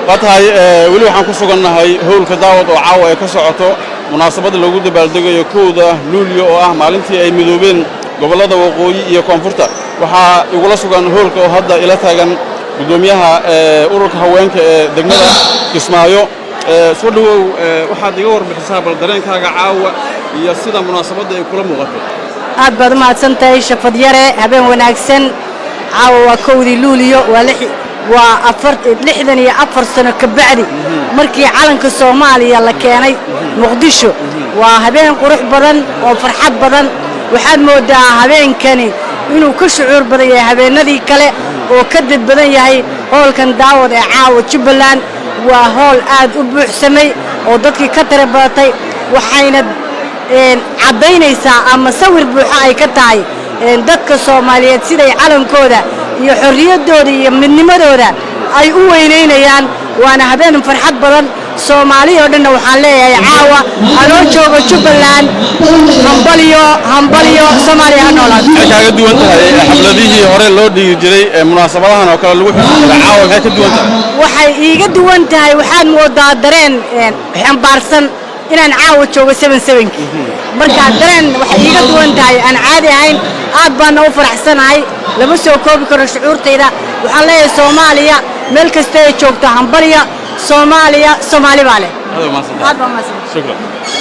Waa tahay, weli waxaan ku sugannahay howlka Daawad oo caawa ay ka socoto munaasabadda lagu dabaaldegayo 1-da Luulyo, oo ah maalintii ay midoobeen gobollada waqooyi iyo koonfurta. Waxaa igula sugan howlka oo hadda ila taagan guddoomiyaha ururka haweenka ee degmada Kismaayo. Soo dhowow, waxaad iga warbixisaa bal dareenkaaga caawa iyo sida munaasabadda ay kula muuqato. Aad baad u mahadsan tahay, Shafad Yare. Habeen wanaagsan. Caawa waa 1-dii Luuliyo, waa 64 sano ka bacdi markii calanka Soomaaliya la keenay Muqdisho. Waa habeen qurux badan oo farxad badan. Waxaad mooddaa habeenkani inuu ka shucuur badan yahay habeenadii kale oo ka dad badan yahay. Hoolkan Daawad ee caawa Jubbaland waa hool aad u buuxsamay oo dadkii ka tira badatay, waxayna caddaynaysaa ama sawir buuxa ay ka tahay dadka Soomaaliyeed siday calankooda iyo xorriyaddooda iyo midnimadooda ay u weynaynayaan. Waana habeen farxad badan. Soomaali oo dhanna waxaan leeyahay caawa anoo joogo Jubbaland, hambalyo, hambalyo, Soomaaliya ha noolaato. Maxay kaaga duwan tahay xafladihii hore loo dhigi jiray ee munaasabadahan oo kale lagu xusi jiray? Caawa maxay ka duwan tahay? Waxay iiga duwan tahay, waxaad moodaa dareen xambaarsan inaan caawa joogo 77-kii. Marka dareen waxay iiga duwan tahay aan caadi ahayn. Aad baana u faraxsanahay, lama soo koobi karo shucuurtayda. Waxaan leeyahay Soomaaliya meel kasta ay joogto, hambalya Soomaaliya, Soomaali baa leh. Aad Aad baa mahadsan. Shukran.